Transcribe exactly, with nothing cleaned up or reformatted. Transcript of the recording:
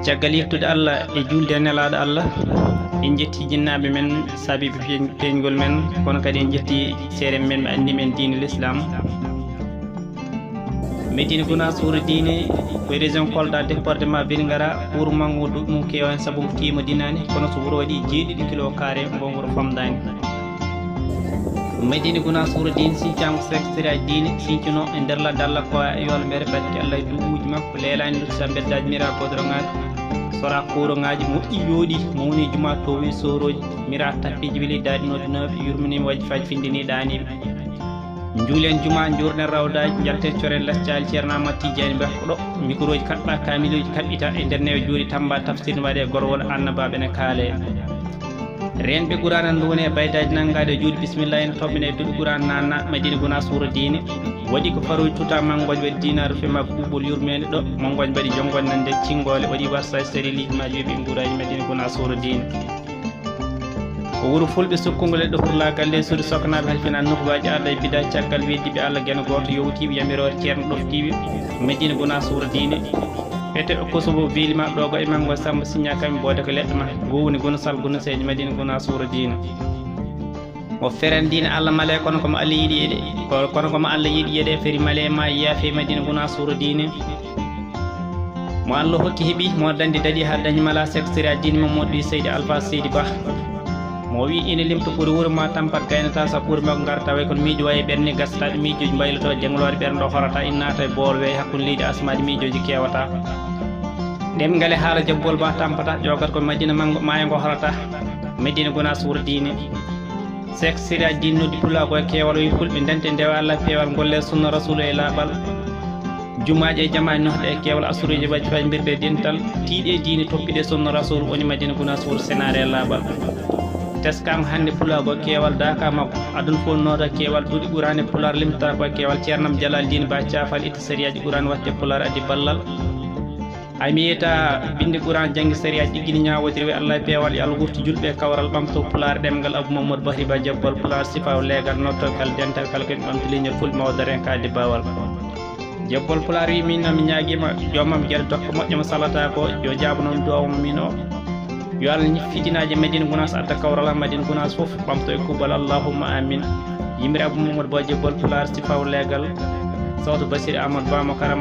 Caggal yettude Allah e juulde e nelaaɗo Allah, en njetti jinnaaɓe men saabiiɓe peeñ-, peeñgol men, kono kadi en njetti seeɗen men ɓe anndi men diine l'islam. Médina Gounass wuro diine, ko e région Kolda, département Vélingara, wuro manngo duuɓi mum keewaani sabu ngo tiimodinaani, kono so wuro waɗi jeeɗiɗi kilo carré ngo wuro famɗaani. Médina Gounass wuro diine, sincaango secrétariat diine, sincuno e nder ladde Allah ko e yolmeere barke Allah e duuɓuuji makko, leelaani luttude beddaaji mira godoroŋaaji, sora kuuroŋaaji, moƴƴi yooɗi, mawni juma towi soorooji, mira tappiiji weli daadi noddinooɓe, yurminiima wajifaaji findini ɗaaniiɓe. Njuulen juma, njuurɗen rawdaaji, njalten coren laccaali, Ceerno Ahmad Tijjaani Bah ko ɗo, mikrooji kaɓɓa, kaamiluuji kaɓɓita, e nder newe juuɗe tamba, tafsir ne waɗe, gorwol annabaaɓe ne kaale. Reenɓe Qur'aana nduune e baydaaji nanngaade e juuɗe, bismillah, ene toɓɓine e duɗe Qur'aana naanna, Madina Gounass wuro diine. Waɗi ko farooji tuta manngoñ, waɗi diinaaru fe ma ɓuuɓol yurmeende ɗo, manngoñ mbaɗi jonngoñ nande cinngoole, waɗi warsa e sariliiji ma, jooɓi nguuraaji, Madina Gounass wuro diine. Ko wuro fulɓe sukkungol e ɗofrulaagal, nde suudu soknaaɓe halfina nukbaaji arda e bida caggal weddiiɓe Allah geno gooto, yowtiiɓe yamiroore ceerno ɗoftiiɓe, Madina Gounass wuro diine. Ete Kosovo, Velima, ɗo ko e manngo Samba Signa, kam e boode ko leɗɗe ma. Gowni Gounassal, Gounasseejo, Madina Gounass wuro diine. Mo feren diine Allah male, kono ko mo Allah yiɗi yeɗe, ko-, kono ko mo Allah yiɗi yeɗe, feri male ma yaafe, Madina Gounass wuro diine. Mo Allah hokki heɓi, mo dandi daɗi haa dañi mala, secrétaire diine mo moɗɗi Seydi Alpha Seydi Bah. Mo wi ina limto ɓuri wuro ma tampat gaynata, sa ɓuri makko ngarta way kono miijo wawi ɓernde gasata, ɗo miijooji mbayloto jangloore ɓernde ɗo horata, innata e bool wey hakkunde leydi asmaji miijooji kewata. Ɗemngal e haala jabbol ba tampata, ƴogat ko Madina mango maayo ngo horata, Madina Gounass wuro diine. Seek siraaji diine noddi pulaagu e keewal, o wi fulɓe ndente ndewa Allah e peewal, golle sunna Rasuulu e laaɓal. Jumaaji e jamaani nohɗe e keewal, asuruuji waji fay mbirde dental, tiiɗe diine, toppiɗe sunna Rasuulu, woni Madina Gounass wuro senaare e laaɓal. Teskango hannde pulaagu e keewal daaka makko, aduna fof nooda keewal, duɗi ɓuraani pulaar limtata ko e keewal, ceernam Jalal Diine Ba Caafal itti sariyaaji ɓuraani waɗde pulaar addi ballal. Hay mi yiyata binde Qur'an, janngi sariya, ɗiggini ñaawoodiri, wi Allah e peewal, yo Allah wurtu julɓe e kawral, ɓamto pulaar ɗemngal Abou Mamadou Bahri Ba, jabbal pulaar, sifaaw leegal, nottogal, dental kala ko en ɓamti leñol fulɓe, mawda renkaade baawal. Jabbal pulaar wi, min noon mi ñaagiima, joomam gere dokka moƴƴo mo salata ko, yo jaabo noon duwaaw mo min o. Yo Allah ñif fitinaaji Madina Gounass, adda kawral Madina Gounass fof, ɓamto e kuuɓal, allahumma amin. Yimre Abou Mamadou Ba, jabbal pulaar, sifaaw leegal, sawtu Basir Amadou Ba mo karama.